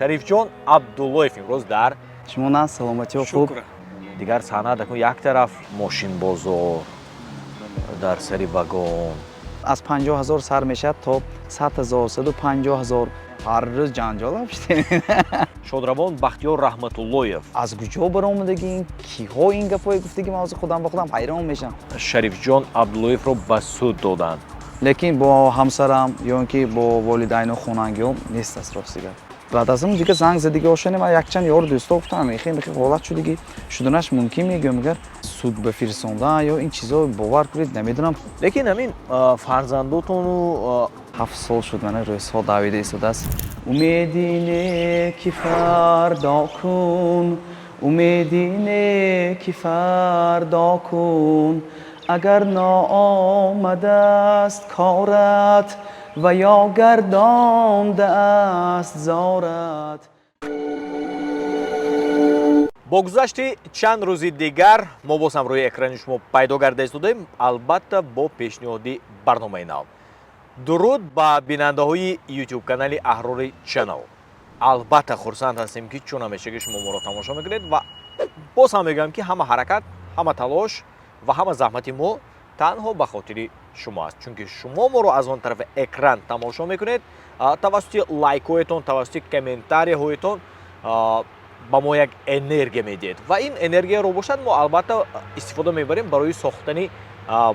Шарифҷон Абдуллоев имрӯз дар Шумо на, саломатиҳо хуб? Шукр. Дигар санъат акун як тараф, мошинбозор дар сари вагон. Аз 50 000 сар мешавад то 100 000, 150 000. Ҳар рӯз ҷанҷол шудем. Шодравон Бахтиёр Раҳматуллоев. Аз куҷо баромадагӣ, ин киҳо ин гапҳое гуфтагӣ, ман ҳозир худам ба худам ҳайрон мешавам. Шарифҷон Абдуллоевро ба суд доданд. Лекин бо ҳамсарам ё ин ки бо волидайну хонангиҳом нест аст, рости гап. Баъд аз он дига занг задиги ошоне, ман якчанд ёру дӯсто гуфтам, мехе мехе ҳолат шудиги, шуданаш мумкин мегӯям, мегар суд ба фирсондан ё ин чизо, бовар кунед, намедонам. Лекин ҳамин фарзандотону 7 сол шуд, мана рӯзҳо давида истодааст. Умеди неки фардо кун, умеди неки фардо кун, агар наомадааст корат ва ё гардондааст зорат. Бо гузашти чанд рӯзи дигар мо боз ҳам рӯи экрани шумо пайдо карда истодаем, албатта, бо пешниҳоди барномаи нав. Дуруд ба бинандаҳои YouTube канали Аҳрори Channel. Албатта, хурсанд ҳастем, ки чун ҳамешаги шумо моро тамошо мекунед, ва боз ҳам мегӯям, ки ҳама ҳаракат, ҳама талош ва ҳама заҳмати мо танҳо ба хотири шумо аст, чунки шумо моро аз он тарафи экран тамошо мекунед, тавассути лайкҳоятон, тавассути комментарияҳоятон ба мо як энергия медиҳед, ва ин энергияро бошад, мо албатта истифода мебарем барои сохтани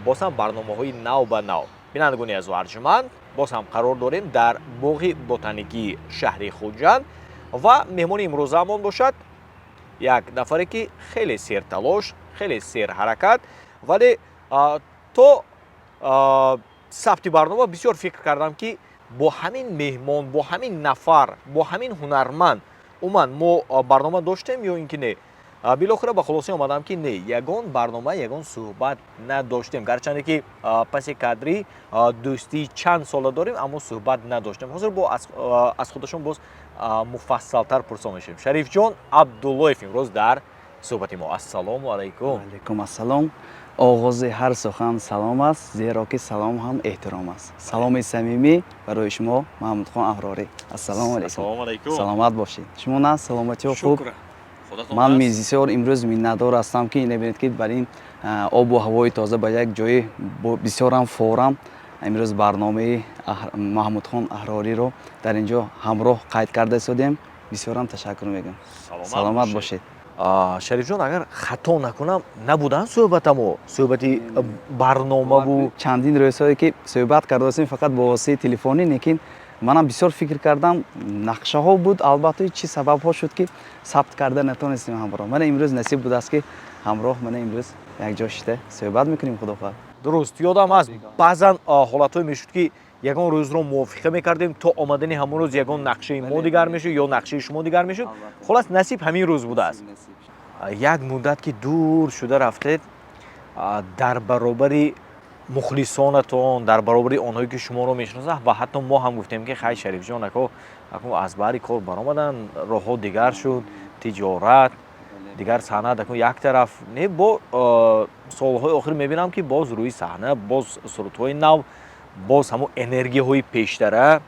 боз ҳам барномаҳои нав ба нав. Бинандагони азизу арҷманд, боз ҳам қарор дорем дар боғи ботаникии шаҳри Хуҷанд, ва меҳмони имрӯзаамон бошад як нафаре, ки хеле серталош, хеле серҳаракат, вале то сабти барнома бисёр фикр кардам, ки бо ҳамин меҳмон, бо ҳамин нафар, бо ҳамин ҳунарманд умуман мо барнома доштем ё ин ки не. Билохира ба хулоса омадам, ки не, ягон барнома, ягон суҳбат надоштем. Гарчанде ки паси кадрӣ дӯстии чанд сола дорем, аммо суҳбат надоштем. Ҳозир бо аз худашон боз муфассалтар пурсон мешавем. Шарифҷон Абдуллоев имрӯз дар суҳбати мо. Ассалому алайкум. Алайкум ассалом. Оғози ҳар сухан салом аст, зеро ки салом ҳам эҳтиром аст. Саломи самимӣ барои шумо, Маҳмудхон Аҳрорӣ. Ассалому алайкум. Ассалому алайкум. Саломат бошед. Шумо на, саломатиҳо хуб? Ман бисёр имрӯз миннатдор ҳастам, ки мебинед, ки бар ин обу ҳавои тоза, ба як ҷои бисёрам форам имрӯз барномаи Маҳмудхон Аҳрориро дар ин ҷо ҳамроҳ қайд карда истодем. Бисёрам ташаккур мегӯям. Саломат бошед. Шарифҷон, агар хато накунам, набуданд суҳбатамо, суҳбати барномаву Чандин рӯзҳое ки суҳбат карда бошем, фақат бо воситаи телефонӣ. Лекин манам бисёр фикр кардам, нақшаҳо буд, албатта, чӣ сабабҳо шуд, ки сабт карда натонистем ҳамроҳ. Мана имрӯз насиб будааст, ки ҳамроҳ мана имрӯз якҷо шида суҳбат мекунем, худо хоҳад. Дуруст, ёдам аст, баъзан ҳолатҳое мешуд, ки ягон рӯзро мувофиқа мекардем, то омадани ҳамон рӯз ягон нақшаи мо дигар мешуд ё нақшаи шумо дигар мешуд. Хулас, насиб ҳамин рӯз будааст. Як муддат ки дур шуда рафтед, дар баробари мухлисонатон, дар баробари онҳое, ки шуморо мешиносанд, ва ҳатто мо ҳам гуфтем, ки хай, Шарифҷон ако акун аз баҳри кор баромаданд, роҳҳо дигар шуд, тиҷорат дигар, санъат акун як тараф. Не, бо солҳои охир мебинам, ки боз рӯи саҳна, боз сурудҳои нав, боз ҳамон энергияҳои пештара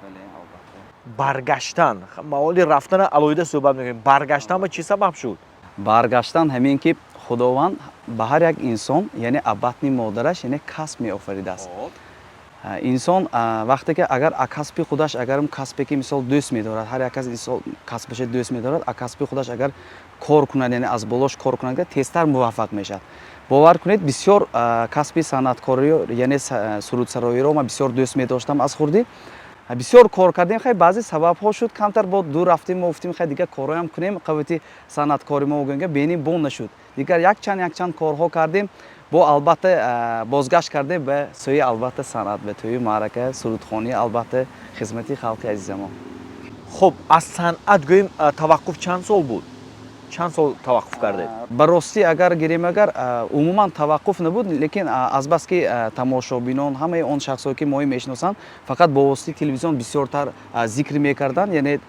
баргаштан. Маоли рафтана алоҳида суҳбат мекунем. Баргаштан ба чӣ сабаб шуд? Баргаштан ҳамин ки Худованд ба ҳар як инсон, яъне аз батни модараш, яъне касб меофаридааст. Инсон вақте ки агар касби худаш, агар касбе ки мисол дӯст медорад, ҳар як кас инсон касбаша дӯст медорад, касби худаш агар кор кунад, яъне аз болош кор кунад, тезтар муваффақ мешавад. Бовар кунед, бисёр касби санъаткориё, яъне сурудсароиро ман бисёр дӯст медоштам аз хурдӣ. Бисёр кор кардем. Хай, баъзе сабабҳо шуд, камтар бо дур рафтем. Мо гуфтем, хай, дигар корҳоям кунем, қавити санъаткори мо гӯем, беним бо нашуд. Дигар якчанд якчанд корҳо кардем, бо албатта бозгашт кардем ба сӯи, албатта, санъат, ба тӯи маърака, сурудхонӣ, албатта, хизмати халқи азизамон. Хуб, аз санъат гӯем, таваққуф чанд сол буд? Чанд сол таваққуф кардед? Ба ростӣ агар гирем, агар умуман таваққуф набуд, лекин азбаски тамошобинон, ҳамаи он шахсҳое, ки мои мешиносанд, фақат бо воситаи телевизион бисёртар зикр мекарданд, яъне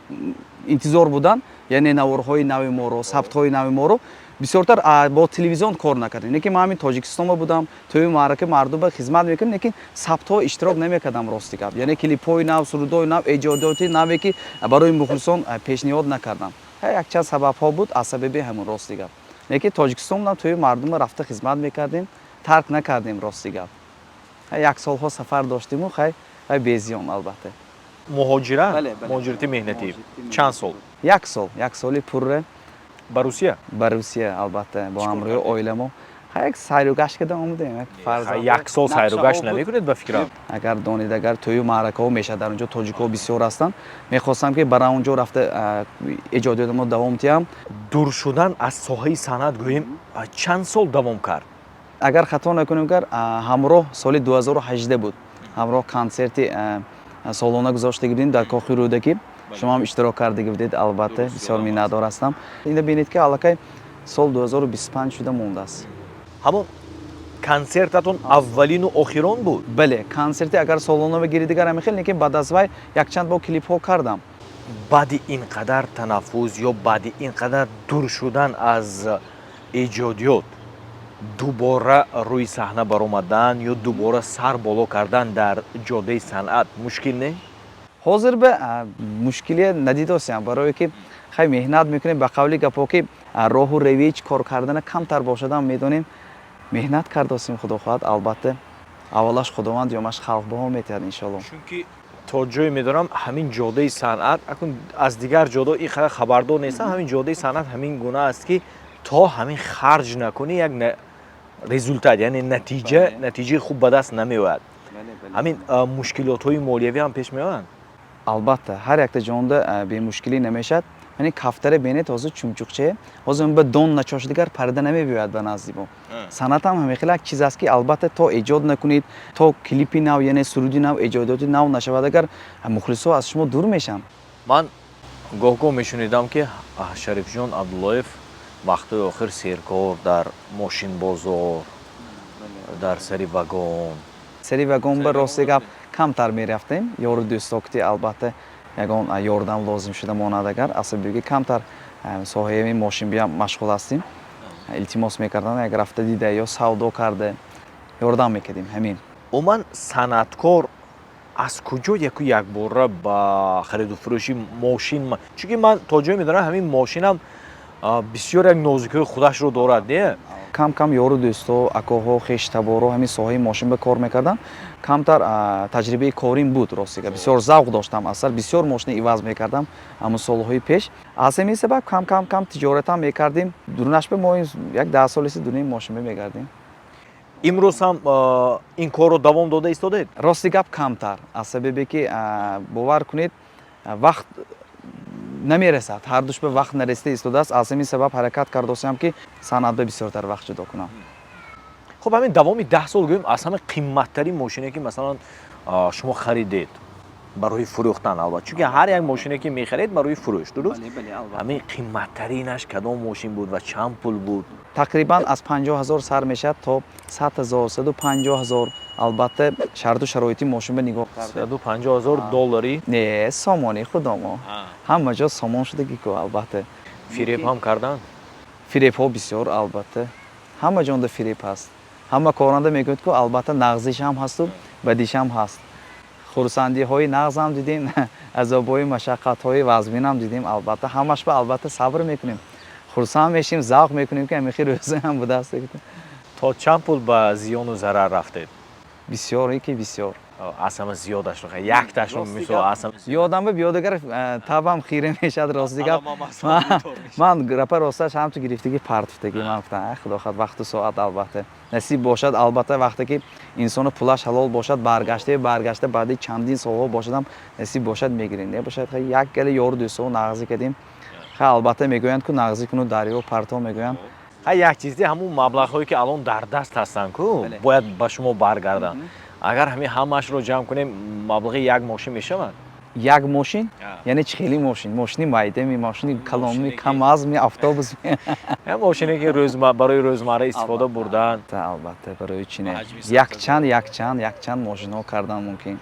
интизор буданд, яъне наворҳои нави моро, сабтҳои нави моро. Бисёртар бо телевизион кор накардем, лекин ман ҳамин Тоҷикистонба будам, тӯи маърака мардумба хизмат мекардем, лекин сабтҳо иштирок намекардам, рости гап. Яъне клипҳои нав, сурудҳои нав, эҷодиёти наве ки барои мухлисон пешниҳод накардам. Якчанд сабабҳо буд, аз сабаби ҳамун, рости гап. Лекин Тоҷикистон будам, тӯи мардумба рафта хизмат мекардем, тарк накардем, рости гап. Як солҳо сафар доштиму хай безиён, албатта. Муҳоҷират, муҳоҷирати меҳнатӣ чанд сол? Як сол, як соли пурра. Ба Русия? Ба Русия, албатта, бо ҳамроҳи оиламо як сайру гашт карда омадем. Як сол сайру гашт намекунед, ба фикрам. Агар донед, агар тӯю маъракаҳо мешавад, дар он ҷо тоҷикҳо бисёр ҳастанд, мехостам ки бара он ҷо рафта эҷодиётамо давом диҳам. Дур шудан аз соҳаи санъат, гӯем, чанд сол давом кард? Агар хато накунем, гар ҳамроҳ соли 2018 буд, ҳамроҳ консерти солона гузоштагӣ будем дар Кохи Рӯдакӣ. Шумо ҳам иштирок кардагӣ будед, албатта, бисёр миннатдор ҳастам. Ина бинед, ки аллакай сол 2025 шуда мондааст. Ҳамон консертатон аввалину охирон буд? Бале, консерти агар солона бигири, дигар ҳамин хел, лекин баъд аз вай якчанд бор клипҳо кардам. Баъди ин қадар танаффус ё баъди ин қадар дур шудан аз эҷодиёт дубора рӯи саҳна баромадан ё дубора сар боло кардан дар ҷодаи санъат мушкил не? Ҳозир ба мушкилие надидосиям, барое ки хай меҳнат мекунем. Ба қавли гапҳо, ки роҳу равич кор кардана камтар бошадам, медонем, меҳнат кардосем, худо хоҳад, албатта, аввалаш Худованд, ёмаш халқ баҳо метиҳад, иншоалло. Чунки то ҷое медонам, ҳамин ҷодаи санъат, акун аз дигар ҷодаҳо ин қадар хабардор нестам, ҳамин ҷодаи санъат ҳамин гуна аст, ки то ҳамин харҷ накунӣ, як результат, яъне натиҷа, натиҷаи хуб ба даст намеояд. Ҳамин мушкилотҳои молиявӣ ҳам пеш меоянд? Албатта, ҳар якта ҷонда бемушкилӣ намешавад. Яъне кафтаре бинед, ҳозир чумчуқче, ҳозир ба дон начоши, дигар парида намебиёяд ба назди мо. Санъат ҳам ҳамин хел як чиз аст, ки албатта то эҷод накунед, то клипи нав, яъне суруди нав, эҷодиёти нав нашавад, агар мухлисҳо аз шумо дур мешаванд. Ман гоҳ-гоҳ мешунидам, ки Шарифҷон Абдуллоев вақтҳои охир серкор дар мошинбозор, дар сари вагон. Сари вагон ба, рости гап, камтар мерафтем, ёру дӯстокти, албатта, ягон ёрдам лозим шуда монад, агар асабиги камтар соҳаи мошинбиям машғул ҳастем, илтимос мекарданд, як рафта дида ё савдо карда ёрдам мекардем, ҳамин. Умуман, санъаткор аз куҷо яку якбора ба хариду фурӯши мошин? Чунки ман то ҷое медонам, ҳамин мошинам бисёр як нозикиҳои худашро дорад, не? Кам кам ёру дӯстҳо, акоҳо, хештаборҳо ҳамин соҳаи мошин ба кор мекарданд. Камтар таҷрибаи корим буд, рости гап, бисёр завқ доштам, асар бисёр мошина иваз мекардам ҳамун солҳои пеш. Аз ҳамин сабаб кам кам кам тиҷоратам мекардем. Дурнашба мо як 10 солеси дунаи мошин мегардем. Имрӯз ҳам ин корро давом дода истодед? Рости гап, камтар, аз сабабе ки, бовар кунед, вақт намерасад, ҳар душ ба вақт нарасида истодааст. Аз ҳамин сабаб ҳаракат кардосиам, ки санъат ба бисёртар вақт ҷудо кунам. Хуб, ҳамин давоми 10 сол, гӯем, аз ҳама қимматтарин мошине, ки масалан шумо харидед барои фурӯхтан, албатта, чунки ҳар як мошине, ки мехаред, барои фурӯш, дуруст? Ҳамин қимматтаринаш кадом мошин буд ва чанд пул буд? Тақрибан аз 50 000 сар мешавад то 100 000, 150 000, албатта, шарту шароити мошин ба нигоҳ карда. 150 000 долларӣ? Не, сомонӣ худамо, ҳама ҷо сомон шудагӣ ку, албатта. Фиреб ҳам кардан? Фиребҳо бисёр, албатта, ҳама ҷонда фиреб ҳаст. Ҳама коранда мегӯяд ку, албатта, нағзиш ҳам ҳасту бадишам ҳаст. Хурсандиҳои нағзам дидем, азобҳои машаққатҳои вазминам дидем, албатта, ҳамаш ба албатта сабр мекунем, хурсанд мешем, завқ мекунем, ки ҳамихи рӯзаам будааст. То чанд пул ба зиёну зарар рафтед? Бисёре ки бисёр. Аз ҳама зиёдашро, якташро мисол, аз ҳама. Ёдам ба биёд, агар табам хира мешавад, рости гап. Ман рапа росташ ҳамту гирифтагӣ, партуфтагӣ. Ман гуфтам, худо хоҳад, вақту соат, албатта, насиб бошад, албатта, вақте ки инсону пулаш ҳалол бошад, баргашта баргашта баъди чандин солҳо бошадам, насиб бошад, мегирем, не бошад, як гала ёру дӯстҳо нағзӣ кардем. Ха, албатта, мегӯянд ку, нағзӣ куну дарё парто, мегӯянд. Ха, як чизи, ҳамун маблағҳое, ки алон дар даст ҳастанд ку, бояд ба шумо баргарданд. Агар ҳамин ҳамаашро ҷамъ кунем, маблағи як мошин мешавад? Як мошин? Яъне чӣ хели мошин? Мошини майдами, мошини калонми, КамАЗми, автобусми? Мошине, ки барои рӯзмарра истифода бурдан. Албатта, барои чи не? Якчанд, якчанд, якчанд мошинҳо кардан мумкин.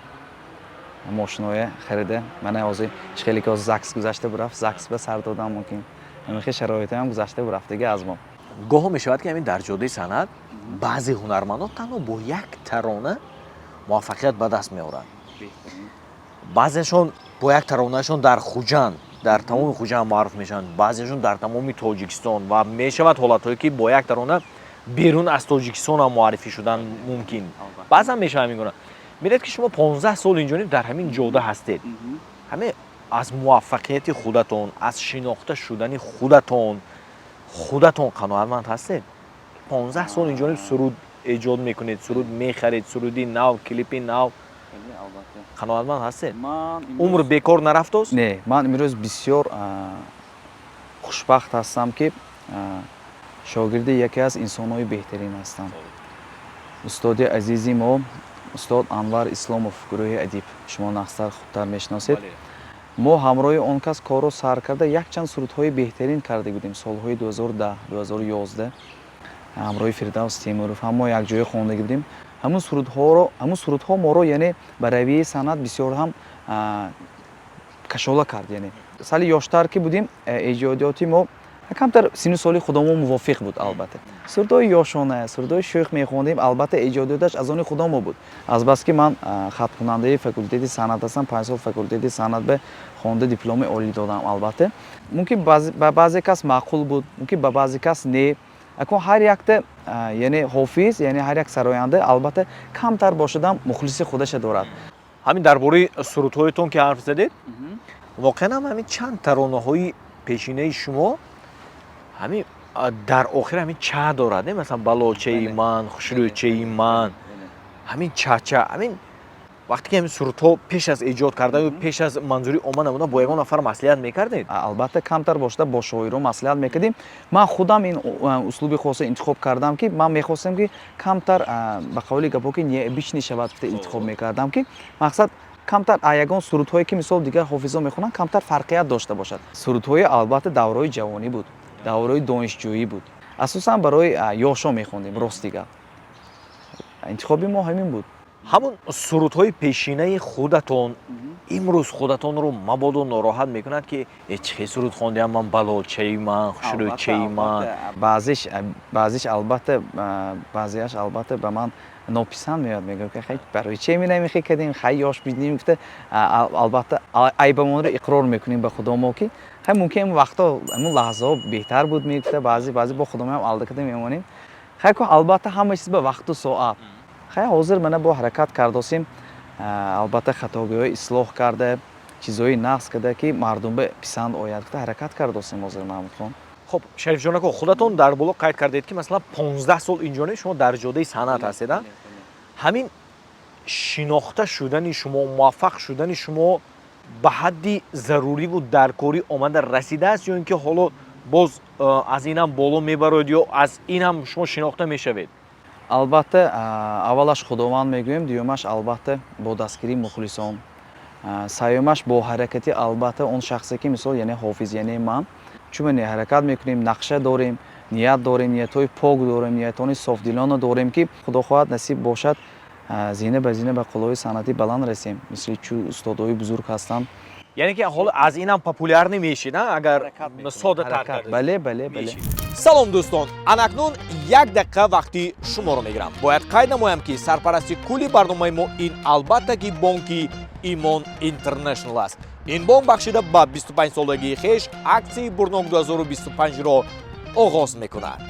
Мошиноя харида, мана ҳозир чӣ хеле ки ҳозир ЗАГС гузашта бурафт, ЗАГС ба сар додан мумкин. Ҳамин хел шароитҳоям гузашта бурафтаги аз мо. Гоҳо мешавад, ки ҳамин дар ҷодаи санъат баъзе ҳунармандон танҳо бо як тарона муваффақият ба даст меоранд, баъзеашон бо як таронаашон дар Хуҷанд, дар тамоми Хуҷанд маъруф мешаванд, баъзеашон дар тамоми Тоҷикистон, ва мешавад ҳолатҳое, ки бо як тарона берун аз Тоҷикистон ҳам муаррифӣ шудан мумкин. Баъзан мешавад ҳамин гуна. Мебинед, ки шумо 15 сол инҷониб дар ҳамин ҷода ҳастед. Ҳаме аз муваффақияти худатон, аз шинохта шудани худатон қаноатманд ҳастед? 15 сол инҷониб суруд эҷод мекунед, суруд мехаред, суруди нав, клипи нав. Қаноатманд ҳастед? Умр бекор нарафтост? Не, ман имрӯз бисёр хушбахт ҳастам, ки шогирди яке аз инсонҳои беҳтарин ҳастам. Устоди азизи мо, устод Анвар Исломов, гурӯҳи «Адиб», шумо нағзтар, хубтар мешиносед. Мо ҳамроҳи он кас корро сар карда, якчанд сурудҳои беҳтарин карда будем солҳои 2010, 2011. Ҳамроҳи Фирдавс Темуров ҳам мо якҷоя хондаги будем ҳамун сурудҳоро. Ҳамун сурудҳо моро, яъне, ба равияи санъат бисёр ҳам кашола кард. Яъне, сали ёштар ки будем, эҷодиёти мо камтар синну соли худомо мувофиқ буд. Албатта, сурудҳои ёшона, сурудҳои шӯх мехондем. Албатта, эҷодиёташ аз они худомо буд. Азбаски ман хатмкунандаи факултети санъат ҳастам, 5 сол факултети санъат ба хонда, дипломи олӣ додам. Албатта, мумкин ба баъзе кас маъқул буд, мумкин ба баъзе кас не. Акун ҳар якта, яъне, ҳофиз, яъне ҳар як сароянда, албатта, камтар бошадам, мухлиси худаша дорад. Ҳамин дар бораи сурудҳоятон ки ҳарф задед, воқеан ҳам ҳамин чанд таронаҳои пешинаи шумо ҳамин дар охир ҳамин ча дорад, не? Масалан, «Балочаи ман», «Хушрӯчаи ман», ҳамин чача. Ҳамин вақте ки ҳамин сурудҳо пеш аз эҷод кардан, пеш аз манзури омма намудан, бо ягон нафар маслиҳат мекардед? Албатта, камтар бошада, бо шоирон маслиҳат мекардем. Ман худам ин услуби хоса интихоб кардам, ки ман мехостам, ки камтар, ба қавли гапҳо, ки необычный шавад, интихоб мекардам, ки мақсад камтар ягон сурудҳое, ки мисол дигар ҳофизон мехонанд, камтар фарқият дошта бошад. Сурудҳои, албатта, давраҳои ҷавонӣ буд, давраҳои донишҷӯӣ буд. Асосан барои ёшо мехондем. Рости гап, интихоби мо ҳамин буд. Ҳамун сурудҳои пешинаи худатон имрӯз худатонро мабодо нороҳат мекунад, ки э, чӣ хел суруд хондиам ман, «Балочаи ман», «Хушрӯчаи ман»? Баъзиш, албатта, баъзеаш, албатта, ба ман нописанд меояд. Мегӯям, ки хай, барои че минамихе кардем, хай, ёш бидем, гуфта. Албатта, айбамонро иқрор мекунем ба худомо, ки хай, мумкин вақтҳо, ҳамун лаҳзаҳо беҳтар буд, мегуфта. Баъзе бо худомоам алда карда мемонем. Хай ку, албатта, ҳама чиз ба вақту соат. Хай, ҳозир мана бо ҳаракат кардосем, албатта, хатогиҳои ислоҳ карда, чизҳои нағз карда, ки мардум ба писанд ояд, гуфта ҳаракат кардосем ҳозир, Маҳмудхон. Хуб, Шарифҷон ако, худатон дар боло қайд кардед, ки масалан 15 сол инҷониб шумо дар ҷодаи санъат ҳастед. Ҳамин шинохта шудани шумо, муваффақ шудани шумо ба ҳадди заруриву даркорӣ омада расидааст ё ин ки ҳоло боз аз ин ҳам боло мебароед ё аз ин ҳам шумо шинохта мешавед? Албатта, аввалаш Худованд мегӯем, дуюмаш, албатта, бо дастгирии мухлисон, сеюмаш бо ҳаракати, албатта, он шахсе, ки мисол, яъне ҳофиз, яъне ман чун ҳаракат мекунем, нақша дорем, ният дорем, ниятҳои пок дорем, ниятҳои софдилона дорем, ки Худо хоҳад, насиб бошад, зина ба зина ба қуллаҳои санъатӣ баланд расем, мисли чу устодҳои бузург ҳастанд. Яъне ки ҳоло аз ин ҳам популярный мешид, агар содатар? Бале. Салом, дӯстон! Анакнун як дақиқа вақти шуморо мегирам. Бояд қайд намоям, ки сарпарасти кулли барномаи мо ин, албатта, ки бонки «Имон Интернешнл» аст. Ин бонк бахшида ба 25 солагии хеш аксияи «Бурнок 2025-ро оғоз мекунад.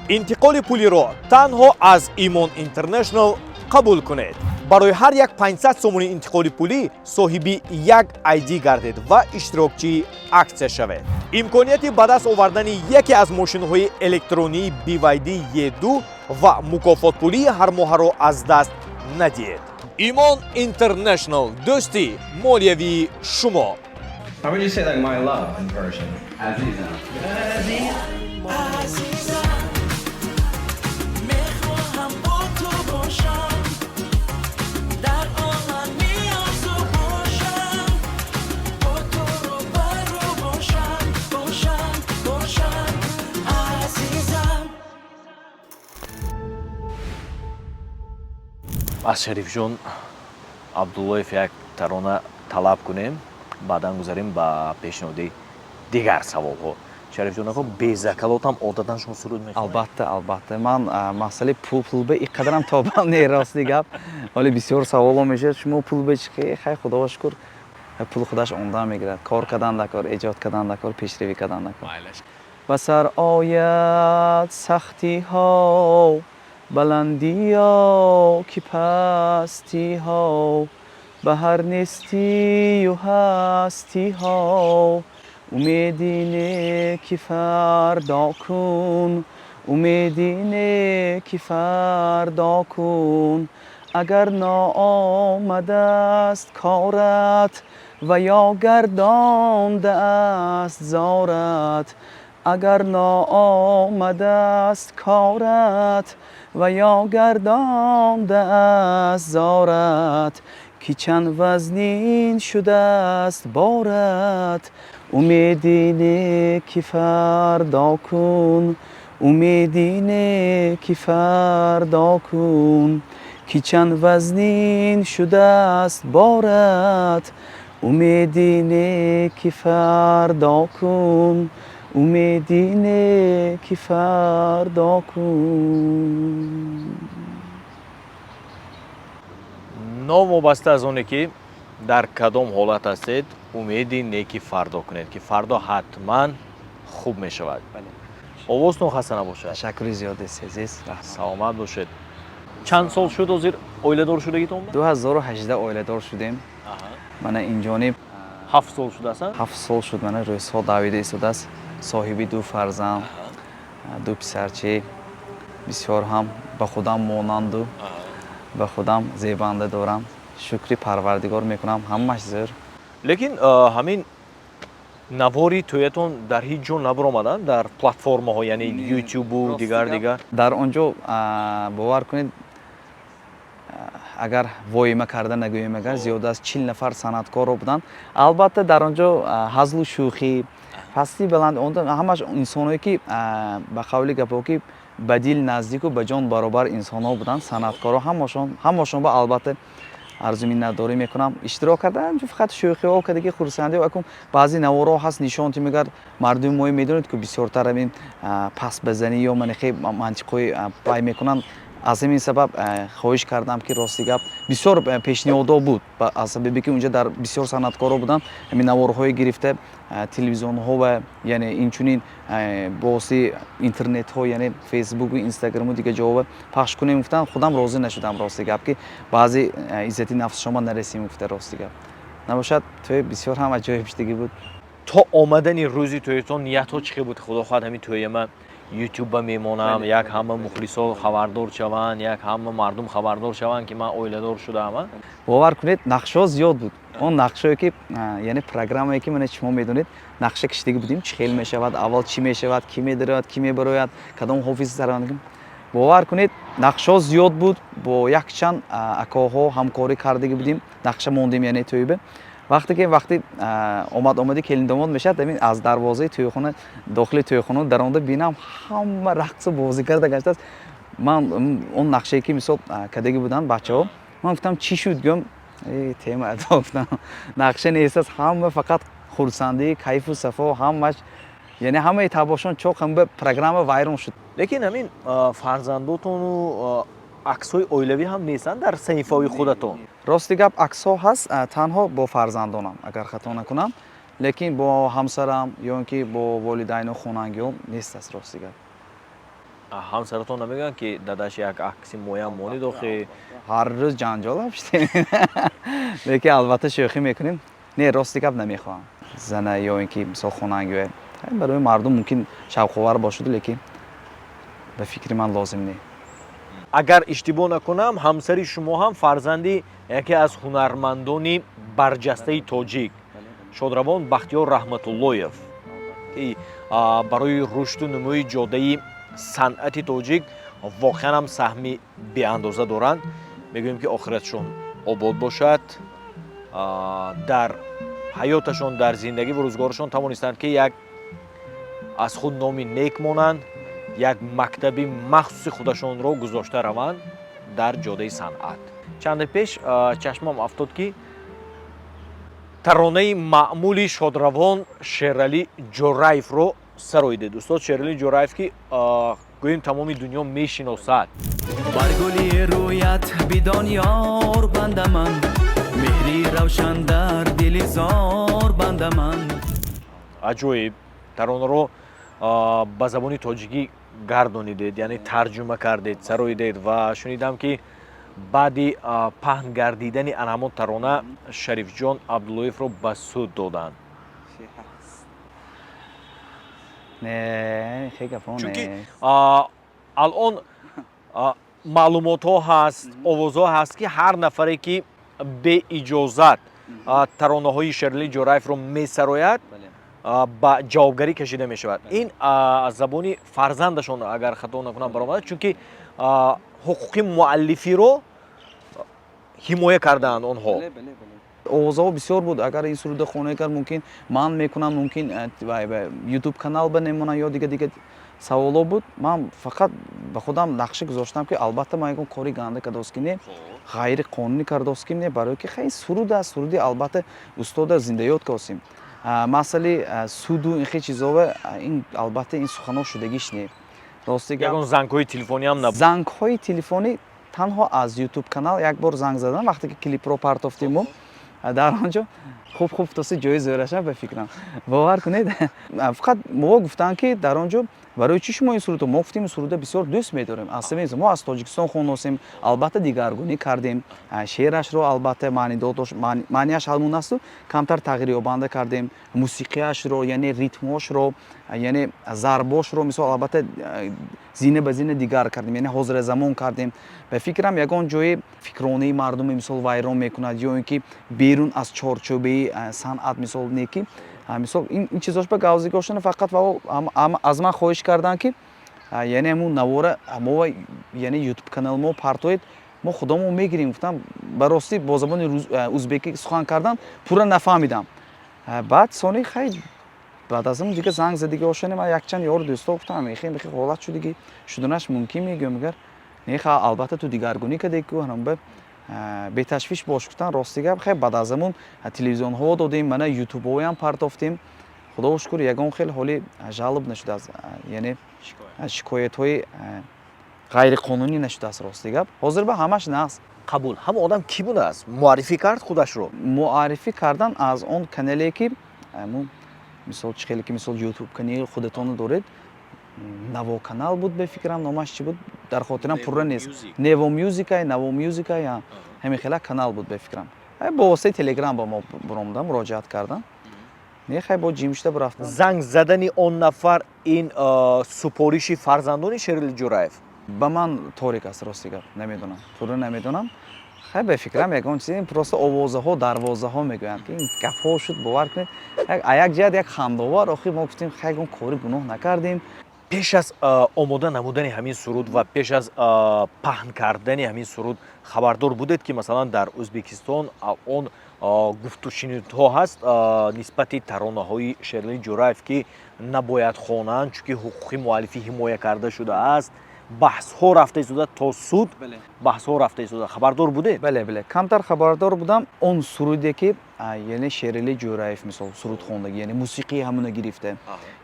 Интиқоли пулиро танҳо аз «Имон Интернешнл» қабул кунед. Барои ҳар як 500 сомони интиқоли пулӣ соҳиби як ID гардед ва иштирокчии аксия шавед. Имконияти ба даст овардани яке аз мошинҳои электронии BYD E2 ва мукофотпулии ҳармоҳаро аз даст надиҳед. «Имон Интернешнл», дӯсти молиявии шумо. How would you say, like, my love in Persian? Азизам. Азизам, мехоҳам бо ту бошам, дар олами орзу бошам, бо ту рӯбарӯ бошам, бошам, бошам, азизам. Аз Шарифҷон Абдуллоев як тарона талаб кунем, баъдан гузарем ба пешниҳоди дигар саволҳо. Шарифҷон ако, безакалотам одатан шумо суруд мехонед? Албатта, албатта. Ман масъалаи пул ба ин қадарам тобам не, рости гап. Ҳоле бисёр саволо мешавад: шумо пул ба чӣ? Хай, худоро шукр, пул худаш омдан мегирад. Кор кардан дар кор, эҷод кардан дар кор, пешравӣ кардан дар кор. Ба сар ояд сахтиҳо, баландиё ки пастиҳо, ба ҳар нестию ҳастиҳо умеди неки фардо кун, умеди неки фардо кун. Агар наомадааст корат ва ё гардондааст зорат, агар наомадааст корат ва ё гардондааст зорат, ки чанд вазнин шудааст борат, умеди неки фардо кун, умеди неки фардо кун, ки чанд вазнин шудааст борат, умеди неки фардо кун, умеди неки фардо кун. Новобаста аз оне ки дар кадом ҳолат ҳастед, умеди неки фардо кунед, ки фардо ҳатман хуб мешавад. Овозтон хаста набошад. Ташаккури зиёд, азиз. Саломат бошед. Чанд сол шуд ҳозир оиладор шудагитон? 2018 оиладор шудем. Мана инҷониб. 7 сол шудааст. 7 сол шуд. Мана, рӯзҳо давида истодааст. Соҳиби ду фарзанд, ду писарчи бисёр ҳам ба худам монанду ба худам зебанда дорам. Шукри Парвардигор мекунам, ҳамаш зӯр. Лекин ҳамин навори тӯятон дар ҳеҷ ҷо набаромаданд дар платформаҳо, яъне Ютубу дигар дигар? Дар он ҷо, бовар кунед, агар воима карда нагӯем, агар зиёда аз 40 нафар санъаткорро буданд. Албатта, дар он ҷо ҳазлу шӯхӣ, пастӣ, баланд, ҳамаш инсоное ки, ба қавли гапҳо, ки ба дил наздику ба ҷон баробар инсонҳо буданд, санъаткоро ҳамашон. Ҳамашон ба, албатта, арзу миннатдорӣ мекунам, иштирок карда. Фақат шӯхиҳо кардаги, хурсандиҳо. Акун баъзе наворҳо ҳаст, нишон мегар мардуми мои, медонед, ки бисёртар ҳамин пастбазанӣ ё манихе мантиқҳои пай мекунанд. Аз ҳамин сабаб хоҳиш кардам, ки, рости гап, бисёр пешниҳодҳо буд. Аз сабабе ки унҷа дар бисёр санъаткоро буданд, ҳамин наворҳое гирифта, телевизионҳо ва яъне инчунин бо воситаи интернетҳо, яъне Фейсбуку, Инстаграму дигар ҷоҳо пахш кунем гуфтам. Худам розӣ нашудам, рости гап, ки баъзе иззати нафсшома нарасем гуфта. Рости гап, набошад, тӯй бисёр ҳам аҷоиб шудагӣ буд. То омадани рӯзи тӯятон ниятҳо чӣ хел буд? Худо хоҳад, ҳамин тӯяма Ютубба мемонам, як ҳама мухлисо хабардор шаванд, як ҳама мардум хабардор шаванд, ки ман оиладор шудаам. Бовар кунед, нақшаҳо зиёд буд. Он нақшое ки, яъне программае ки, мана, шумо медонед, нақша кишидагӣ будем, чӣ хел мешавад, аввал чӣ мешавад, кӣ медарояд, кӣ мебарояд, кадом ҳофиз сараванд. Бовар кунед, нақшаҳо зиёд буд. Бо якчанд акоҳо ҳамкорӣ кардагӣ будем, нақша мондем. Яъне тӯйба вақте ки вақти омад, омади келиндомод мешавад, ҳамин аз дарвозаи тӯйхона дохили тӯйхона даромада бинам, ҳама рақсу бозӣ карда гаштааст. Ман он нақшае ки, мисол, кардагӣ буданд бачаҳо, ман гуфтам: «Чӣ шуд?» Гӯям: «Тема адо», гуфтам, «нақша нест аст, ҳама фақат хурсандӣ, кайфу сафо, ҳамаш, яъне ҳамаи табошон чоқ, ҳама программа вайрон шуд». Лекин ҳамин фарзандотону аксҳои оилавӣ ҳам нестанд дар саҳифаҳои худатон? Рости гап, аксҳо ҳаст, танҳо бо фарзандонам, агар хато накунам, лекин бо ҳамсарам ё ин ки бо волидайну хонангиҳо нест аст, рости гап. Ҳамсаратон намегӯянд, ки дадаш, як акси моям монид охи? Ҳар рӯз ҷанҷол шудем, лекин албатта шӯхӣ мекунем. Не, рости гап, намехоҳам зана ё ин ки, мисол, хонангиҳо. Барои мардум мумкин шавқовар бошаду, лекин ба фикри ман лозим не. Агар иштибоҳ накунам, ҳамсари шумо ҳам фарзанди яке аз ҳунармандони барҷастаи тоҷик, шодравон Бахтиёр Раҳматуллоев, ки барои рушду нумӯи ҷодаи санъати тоҷик воқеан ҳам саҳми беандоза доранд. Мегӯем, ки охиратшон обод бошад. Дар ҳаёташон, дар зиндагӣ ва рӯзгорашон тавонистанд, ки як аз худ номи нек монанд, як мактаби махсуси худашонро гузошта раванд дар ҷодаи санъат. Чанде пеш чашмам афтод, ки таронаи маъмули шодравон Шералӣ Ҷораевро Сароидед, устод Шерали Ҷӯраев, ки гӯем, тамоми дунё мешиносад. Бар гули рӯят бидон, ёр, банда ман, меҳри равшан дар дили зор банда ман. Аҷоиб таронаро ба забони тоҷикӣ гардонидед, яъне тарҷума кардед, сароидед. Ва шунидам, ки баъди паҳн гардидани ана ҳамон тарона Шарифҷон Абдуллоевро ба суд доданд. Не, хе гапо. Чунки не. Алон маълумотҳо ҳаст, овозҳо ҳаст, ки ҳар нафаре, ки беиҷозат таронаҳои Шерали Ҷӯраевро месарояд, ба ҷавобгарӣ кашида мешавад. Ин аз забони фарзандашон, агар хато накунам, баромада, чунки ҳуқуқи муаллифиро ҳимоя кардаанд онҳо. Овозаҳо бисёр буд: агар ин суруда хона кард, мумкин ман мекунам, мумкин ютуб канал ба немонам ё дига дига саволо буд. Ман фақат ба худам нақша гузоштам, ки албатта ман ягон кори ганда кардост ки не, ғайриқонунӣ кардост ки не, барое ки хеле суруд аст, суруди албатта устода зиндаёд косим. Масъалаи суду ин хел чизова, ин албатта ин суханҳо шудагиш не, рости гап. Ягон зангҳои телефониам набуд? Зангҳои телефонӣ танҳо аз ютуб канал як бор занг задан, вақте ки клипро партофтиму дар он ҷо хуб хуб тоси ҷои зӯраша, ба фикрам, бовар кунед, фақат мо гуфтанд, ки дар он ҷо барои чӣ шумо ин сурудро. Мо гуфтем, ин суруда бисёр дӯст медорем, аз сабаби мо аз Тоҷикистон хоносем, албатта дигаргунӣ кардем шеърашро, албатта маънидод дошт, маънияш ҳамон асту камтар тағйирёбанда кардем мусиқиашро, яъне ритмҳошро, яъне зарбошро, мисол, албатта зина ба зина дигар кардем, яъне ҳозиразамон кардем. Ба фикрам, ягон ҷои фикронии мардуми, мисол, вайрон мекунад ё ин ки берун аз чорчӯбаи санъат, мисол, не ки мисол ин чизош ба гавзигошана. Фақат аз ман хоҳиш карданд, ки яъне ҳамун навора мо, яъне ютуб канал мо партоед, мо худомо мегирем. Гуфтам, ба ростӣ, бо забони узбекӣ сухан кардан пурра нафаҳмидам. Баъд сони хай, баъд аз он дига занг задиги ошане, ман якчанд ёру дӯсто гуфтам, мехе мехе ҳолат шудиги, шуданаш мумкин мегӯям, агар не ха, албатта ту дигаргунӣ кардӣ ку ҳамба, беташвиш бош, гуфтан. Рости гап, хай, баъд аз ҳамун телевизионҳо додем, мана ютубҳоям партофтем. Худо шукр, ягон хел ҳоли жалоб нашудааст, яъне шикоятҳои ғайриқонунӣ нашудааст. Рости гап, ҳозир ба ҳамаш нағз. Қабул. Ҳама одам кӣ будааст? Муаррифӣ кард худашро? Муаррифӣ кардан аз он канале, ки мисол, чӣ хеле ки, мисол, ютуб канали худатонро доред, Наво канал буд, ба фикрам, номаш чӣ буд, дар хотирам пурра нест. Нево Мюзикай, Наво Мюзикай, ҳамин хела канал буд, ба фикрам. Бо воситаи Телеграм ба мо буромдам, муроҷиат кардам. Не, хай, бо ҷим шуда бурафтам. Занг задани он нафар ин супориши фарзандони Шерали Ҷӯраев? Ба ман торик аст, рости гап, намедонам, пурра намедонам. Хай, ба фикрам, ягон чиз просто овозаҳо, дарвозаҳо мегӯянд, ки ин гапҳо шуд. Бовар кунед, як ҷиҳат як хандовар. Охир мо гуфтем, хай, ягон кори гуноҳ накардем. Пеш аз омода намудани ҳамин суруд ва пеш аз паҳн кардани ҳамин суруд хабардор будед, ки масалан дар Ӯзбекистон он гуфтушунидҳо ҳаст нисбати таронаҳои Шерали Ҷӯраев, ки набояд хонанд, чунки ҳуқуқи муаллифӣ ҳимоя карда шудааст, баҳсҳо рафта истода, то суд баҳсҳо рафта истода? Хабардор будед? Бале, камтар хабардор будам. Он суруде, ки яъне Шерали Ҷӯраев, мисол, суруд хондагӣ, яъне мусиқии ҳамуна гирифта,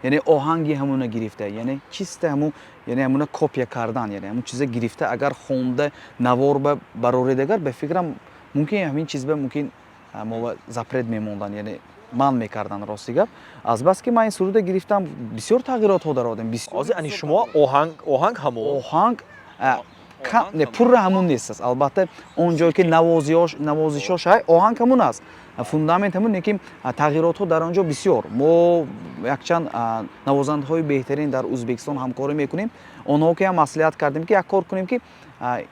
яъне оҳанги ҳамуна гирифта, яъне чиста ҳамун, яъне ҳамуна копия кардан, яъне ҳамун чиза гирифта, агар хонда навор ба бароред, агар, ба фикрам, мумкин ҳамин чиз ба мумкин мо запрет мемондан, яъне ман мекардан. Рости гап, азбаски ман ин суруда гирифтам, бисёр тағйиротҳо даровардем. Ҳозир ани шумо оҳанг ҳамон? Оҳанг не, пурра ҳамун нест аст, албатта. Он ҷое ки навозишош ҳай, оҳанг ҳамун аст, фундамент ҳамун, лекин тағйиротҳо дар он ҷо бисёр. Мо якчанд навозандаҳои беҳтарин дар Ӯзбекистон ҳамкорӣ мекунем. Онҳо ки ҳам маслиҳат кардем, ки як кор кунем, ки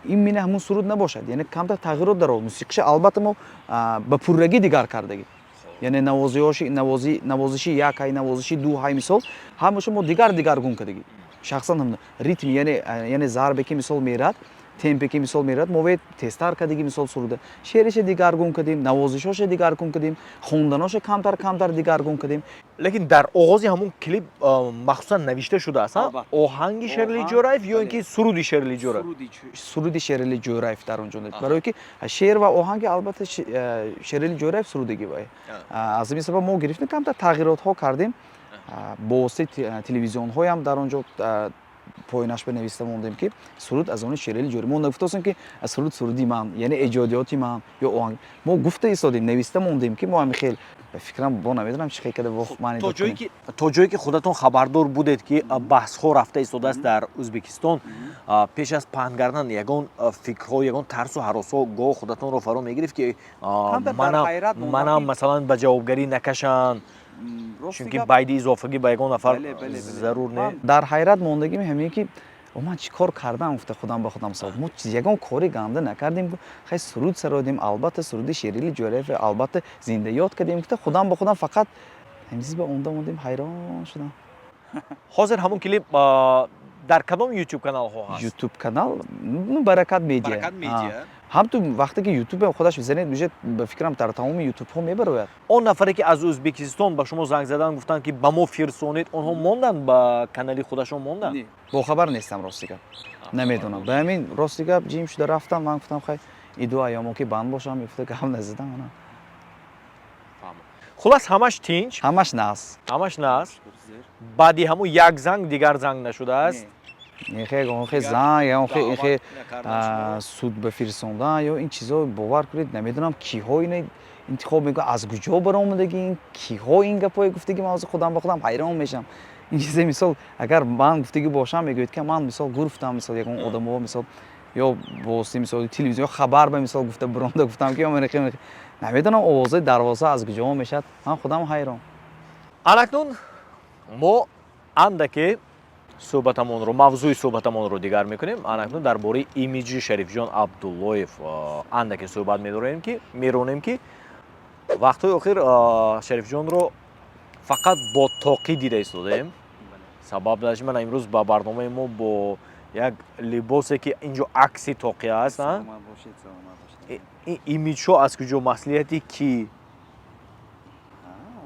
ин мина ҳамун суруд набошад, яъне камтар тағйирот даровард. Мусиқиша албатта мо ба пуррагӣ дигар кардагӣ, яъне навозиши як ҳай, навозиши ду ҳай, мисол, ҳамаша мо дигар дигаргун кардагӣ. Шахсан ритм, яъне зарбе ки, мисол, мерад, темпе ки, мисол, мерад, мо ве тезтар кардагӣ. Мисол, суруда шеъриша дигаргун кардем, навозишоша дигаргун кардем, хонданоша камтар камтар дигаргун кардем. Лекин дар оғози ҳамун клип махсусан навишта шудааст оҳанги Шерали Ҷӯраев ё ин ки суруди Шерали Ҷӯраев? Суруди Шерали Ҷӯраев дар он ҷо, барое ки шеър ва оҳанги, албатта, Шерали Ҷӯраев сурудагӣ вай. Аз ҳамин сабаб мо гирифтем, камтар тағйиротҳо кардем. Бо воситаи телевизионҳоям дар он ҷо поинаш нависта мондем, ки суруд аз они Шерали Ҷӯраев. Мо нагуфтастем, ки суруд суруди ман, яъне эҷодиёти ман ё оҳанг. Мо гуфта истодем, нависта мондем, ки мо ҳами хел, ба фикрам, бо намедонам, чӣ хел када маъни То дод ҷое кунем. ки то ҷое ки худатон хабардор будед, ки баҳсҳо рафта истодааст дар Ӯзбекистон, пеш аз паҳн кардан ягон фикрҳо, ягон тарсу ҳаросҳо гоҳ худатонро фаро мегирифт, ки Камтар дар манам ҳайрат мондам, манам ки масалан, ба ҷавобгарӣ накашанд, чунки байди изофагӣ ба ягон нафар зарур не? Дар ҳайрат мондагим ҳамин, ки о, ман чӣ кор кардам, гуфта худам ба худам савол. Мо ягон кори ганда накардем, хай, суруд сародем, албатта, суруди Шерали Ҷӯраев, албатта, зиндаёд кардем, гуфта худам ба худам. Фақат ҳамин ба онда мондем, ҳайрон шудам. Ҳозир ҳамон клип дар кадом Ютуб каналҳо ҳаст? Ютуб канал, ну, Баракат Медиа. Баракат Медиа. Ҳам ту вақте ки Ютуб худаш бизанед, уже, ба фикрам, дар тамоми ютубҳо мебарояд. Он нафаре, ки аз Ӯзбекистон ба шумо занг задан, гуфтанд, ки ба мо фирсонед, онҳо монданд, ба канали худашон монданд? Бохабар нестам, рости гап, намедонам. Ба ҳамин, рости гап, ҷим шуда рафтам. Ман гуфтам, хай, иду айёмо ки банд бошам, гуфта гап назадам ана. Хулас, ҳамаш тинч? Ҳамаш нас. Ҳамаш нас. Баъди ҳамун як занг дигар занг нашудааст? Ихе ягонхе занг, ягонхе ихе суд ба фирсондан ё ин чизо, бовар кунед, намедонам, киҳо ина интихоб мекунанд, аз куҷо баромадаги ин, киҳо ин гапҳое гуфтаги. Ман ҳозир худам ба худам ҳайрон мешавам. Ин чизе, мисол, агар ман гуфтагӣ бошам, мегӯяд, ки ман, мисол, гурфтам, мисол, ягон одамо, мисол, ё воситаи, мисол, телевизион ё хабар ба, мисол, гуфта буронда гуфтам, ки намедонам, овозаи дарвоза аз куҷо мешавад, ман худам ҳайрон. Анакнун мо андаке суҳбатамонро, мавзӯи суҳбатамонро дигар мекунем. Анакнун дар бораи имиҷи Шарифҷон Абдуллоев андаке суҳбат медорем, ки меронем, ки вақтҳои охир Шарифҷонро фақат бо тоқӣ дида истодаем. Сабаб даш, мана, имрӯз ба барномаи мо бо як либосе, ки инҷо акси тоқӣ аст. Ин имиҷҳо аз куҷо, маслиҳати кӣ?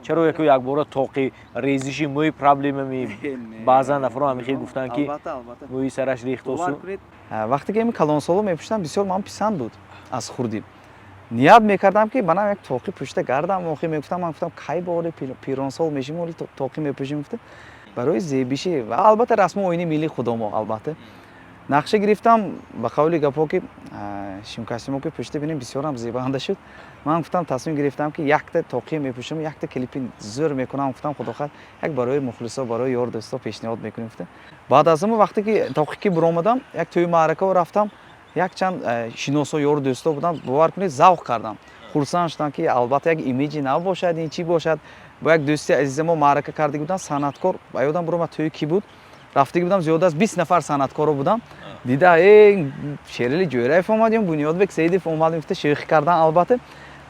Чаро яку якбора тоқи? Резиши мӯи проблемами? Баъзан нафарон ҳамин хел гуфтанд, ки мӯи сараш рехтосу. Вақте ки ами калонсоло мепӯшидам, бисёр ман писанд буд. Аз хурдӣ ният мекардам, ки манам як тоқӣ пӯшида гардам. Охир мегуфтам, ман гуфтам, кай бори пиронсол мешим, оли тоқӣ мепӯшим, гуфта, барои зебишӣ ва, албатта, расму оини миллии худамо. Албатта, нақша гирифтам, ба қавли гапҳо, ки шимкастюмо ки пӯшида бинем, бисёрам зебанда шуд. Ман гуфтам, тасмим гирифтам, ки якта тоқӣ мепӯшам, якта клипи зӯр мекунам, гуфтам, худохоҳ, як барои мухлисо, барои ёр дӯсто пешниҳод мекунем, гуфта. Баъд аз он вақте ки тоқӣ ки буромадам, як тӯи маъракао рафтам, якчанд шиносо, ёру дӯсто буданд, бовар кунед, завқ кардам, хурсанд шудам, ки, албатта, як имиҷи нав бошад, ин чӣ бошад. Бо як дӯсти азиза мо маърака кардаги будам, санъаткор. Ба ёдам буромад, тӯи кӣ буд, рафтаги будам, зиёда аз 20 нафар санъаткоро будам. Дида, э, Шерали Ҷӯраев омад ё Бунёдбек Саидов омад, гуфта, шӯхӣ кардан. Албатта,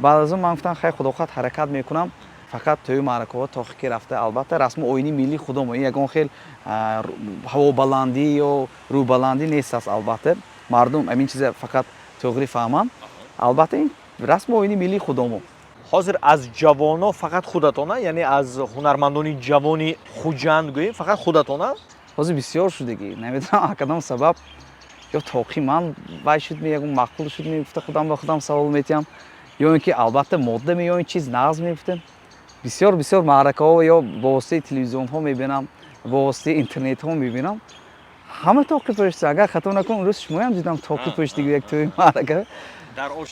баъд аз он ман гуфтам, хай, худохоҳ, ҳаракат мекунам, фақат тӯи маъракаҳо тоқӣ ки рафта. Албатта, расму оини миллии худомо, ин ягон хел ҳавобаландӣ ё рӯбаландӣ нест аст. Албатта, мардум ҳамин чиза фақат туғри фаҳманд. Албатта, ин расму оини миллии худамо. Ҳозир аз ҷавоно фақат худатона, яъне аз ҳунармандони ҷавони Хуҷанд гӯем, фақат худатона? Ҳозир бисёр шудагӣ, намедонам, кадом сабаб, ё тоқи ман вай шуд, ягон маъқул шуд, мегуфта, худам ба худам савол метиҳам, ё ин ки, албатта, модда ё ин чиз нағз мегуфтем. Бисёр, бисёр маъракаҳо ё бо воситаи телевизионҳо мебинам, бо воситаи интернетҳо мебинам, ҳама тоқи пӯшта. Агар хато накунам, рӯз шумоям дидам, тоқи пӯштиги як тӯи маърака.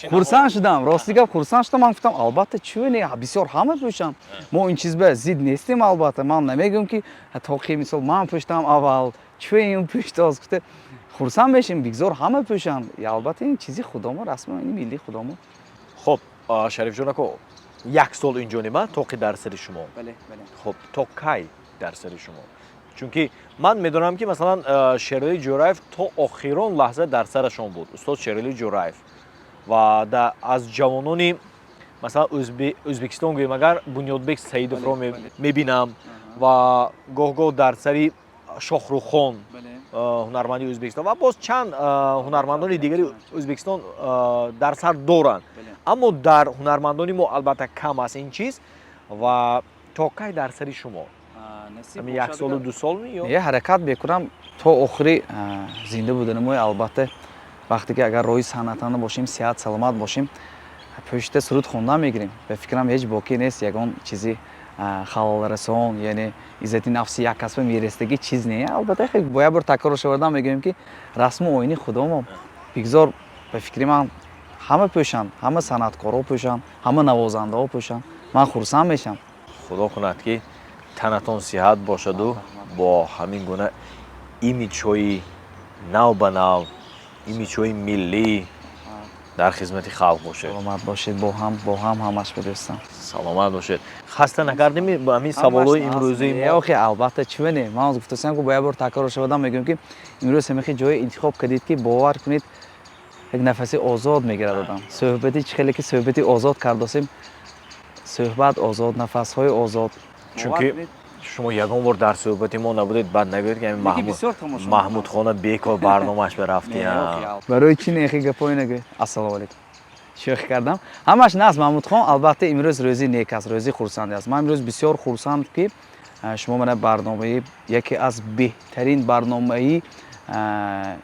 Хурсанд шудам, рости гап, хурсанд шудам. Ман гуфтам, албатта, чӯ не, бисёр ҳама пӯшанд, мо ин чиз ба зид нестем. Албатта, ман намегӯям, ки тоқи, мисол, ман пӯштам аввал, чӯ ин пӯштааст, гуфта хурсанд мешем. Бигзор ҳама пӯшанд. Албатта, ин чизи худамо, расми оини миллии худамо. Хуб, Шарифҷон ако, як сол инҷониба тоқи дар сари шумо. Хуб, то кай дар сари шумо? Чунки ман медонам, ки, масалан, Шерали Ҷӯраев то охирон лаҳза дар сарашон буд, устод Шерали Ҷӯраев. Ва аз ҷавонони, масалан, Ӯзбекистон гӯем агар, Бунёдбек Саидовро мебинам ва гоҳ-гоҳ дар сари Шохруххон, ҳунарманди Ӯзбекистон, ва боз чанд ҳунармандони дигари Ӯзбекистон дар сар доранд. Аммо дар ҳунармандони мо, албатта, кам аст ин чиз. Ва то кай дар сари шумо? Ҳамин як солу 2 сол ё? Е, ҳаракат мекунам то охири зинда буданамои. Албатта, вақте ки агар роҳи санъатанда бошем, сиҳат саломат бошем, пӯшида суруд хондан мегирем. Ба фикрам, ҳеҷ боке нест, ягон чизи. Халалрасон, яъне иззати нафси як касба мерестагӣ чиз не. Албатта, бо як бор такрор шавардам, мегӯем, ки расму оини худомо бигзор. Ба фикри ман, ҳама пӯшанд, ҳама санъаткорҳо пӯшанд, ҳама навозандаҳо пӯшанд, ман хурсанд мешавам. Худо кунад, ки танатон сиҳат бошаду бо ҳамин гуна имиҷҳои нав ба нав, имиҷҳои миллӣ дар хизмати халқ бошед. Саломат бошед. Бо ҳам, бо ҳам ҳамаш бидӯстам. Саломат бошед. Хаста накардем ба ҳамин саволҳои имрӯзаи мо? Охи, албатта, чӣ не. Ман гуфтасам, ки бо як бор такрор шавадам, мегӯям, ки имрӯз ҳамихи ҷое интихоб кардед, ки бовар кунед, як нафаси озод мегирад одам. Суҳбати чӣ хеле ки суҳбати озод кардосем, суҳбат озод, нафасҳои озод. Чунки шумо ягон бор дар суҳбати мо набудед, баъд нагӯед, ки Маҳмудхона бекор барномааш барафтиям. Барои чӣ нехи гапҳое нагӯед? Ассалому алайкум. Шӯхӣ кардам, ҳамаш нас. Маҳмудхон, албатта, имрӯз рӯзи нек аст, рӯзи хурсандӣ аст. Ман имрӯз бисёр хурсанд, ки шумо мана барномаи, яке аз беҳтарин барномаи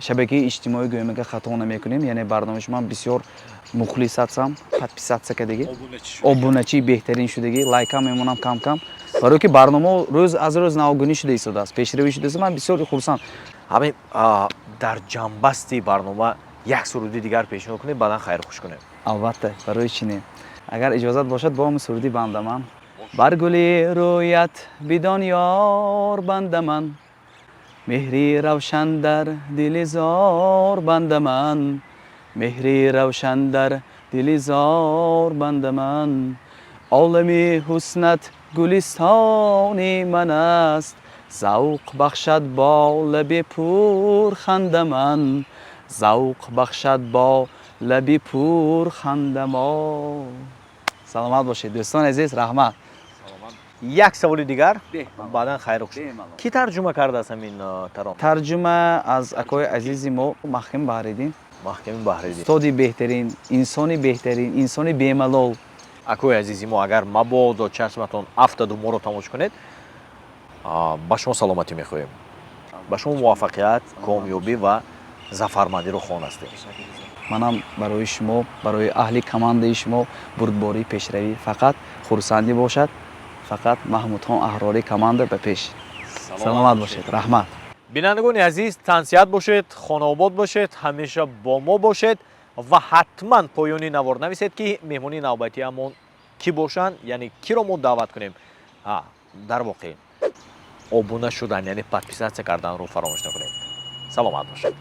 шабакаи иҷтимоӣ гӯем, агар хато намекунем, яъне барномаи шумо бисёр мухлис ҳастам, подписаться кардагӣ, обуначии беҳтарин шудагӣ, лайкам мемонам кам кам, барое ки барномао рӯз аз рӯз навгунӣ шуда истодааст, пешравӣ шудааст. Ман бисёр хурсанд. Ҳамин дар ҷамъбасти барнома як суруди дигар пешниҳод кунем, баъдан хайрхуш кунем. Албатта, барои чӣ не. Агар иҷозат бошад, бо ҳамин суруди «Бандаман». Бар гули рӯят бидон, ёр, бандаман, меҳри равшан дар дили зор бандаман, меҳри равшан дар дили зор бандаман. Олами ҳуснат гулистони ман аст, завқ бахшад бо лаби пурхандаман, завқ бахшад бо лаби пурхандамо. Саломат бошед, дӯстони азиз, раҳмат. Як саволи дигар, баъдан хайрухуш. Кӣ тарҷума кардааст ҳамин тарона? Тарҷума аз акои азизи мо Маҳкам Баҳриддин. Маҳками Баҳриддин. Устоди беҳтарин, инсони беҳтарин, инсони бемалол. Акои азизи мо, агар мабодо чашматон афтаду моро тамошо кунед, ба шумо саломатӣ мехоҳем, ба шумо муваффақият, комёбӣ ва зафармандиро хоҳон ҳастем. Манам барои шумо, барои аҳли командаи шумо бурдборӣ, пешравӣ, фақат хурсандӣ бошад. Фақат Маҳмудхон Аҳрорӣ команда ба пеш. Саломат бошед, раҳмат. Бинандагони азиз, тансиҳат бошед, хонаобод бошед, ҳамеша бо мо бошед ва ҳатман поёни навор нависед, ки меҳмони навбатиамон кӣ бошанд, яъне киро мо даъват кунем. Дар воқеъ, обуна шудан, яъне подписаться карданро фаромӯш накунед. Саломат бошед.